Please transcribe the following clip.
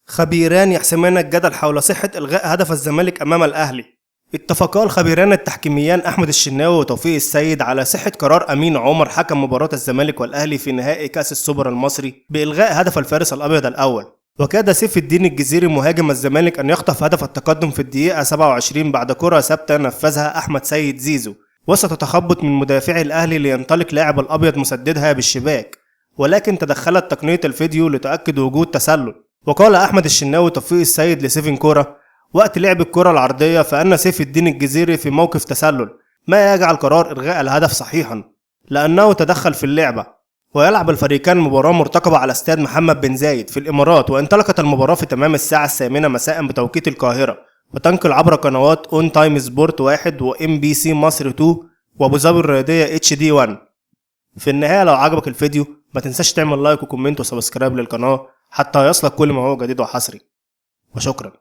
خبيران يحسمان الجدل حول صحة إلغاء هدف الزمالك أمام الأهلي. اتفقا الخبيران التحكيميان أحمد الشناوي وتوفيق السيد على صحة قرار أمين عمر حكم مباراة الزمالك والأهلي في نهائي كأس السوبر المصري بإلغاء هدف الفارس الأبيض الأول. وكاد سيف الدين الجزيري مهاجم الزمالك أن يخطف هدف التقدم في الدقيقة 27 بعد كرة ثابتة نفذها أحمد سيد زيزو وسط تخبط من مدافعي الأهلي لينطلق لاعب الأبيض مسددها بالشباك، ولكن تدخلت تقنية الفيديو لتؤكد وجود تسلل. وقال أحمد الشناوي توفيق السيد لسيفن كورة وقت لعب الكرة العرضية فأن سيف الدين الجزيري في موقف تسلل، ما يجعل قرار إلغاء الهدف صحيحا لأنه تدخل في اللعبة. ويلعب الفريقان مباراة مرتقبة على استاد محمد بن زايد في الإمارات، وانطلقت المباراة في تمام الساعة 8 مساء بتوقيت القاهرة، وتنقل عبر قنوات ON Time Sport 1 و MBC مصر 2 وابو ظبي الرياضية HD 1. في النهاية لو عجبك الفيديو ما تنساش تعمل like و comment و subscribe للقناة حتى يصلك كل ما هو جديد وحصري، وشكرا.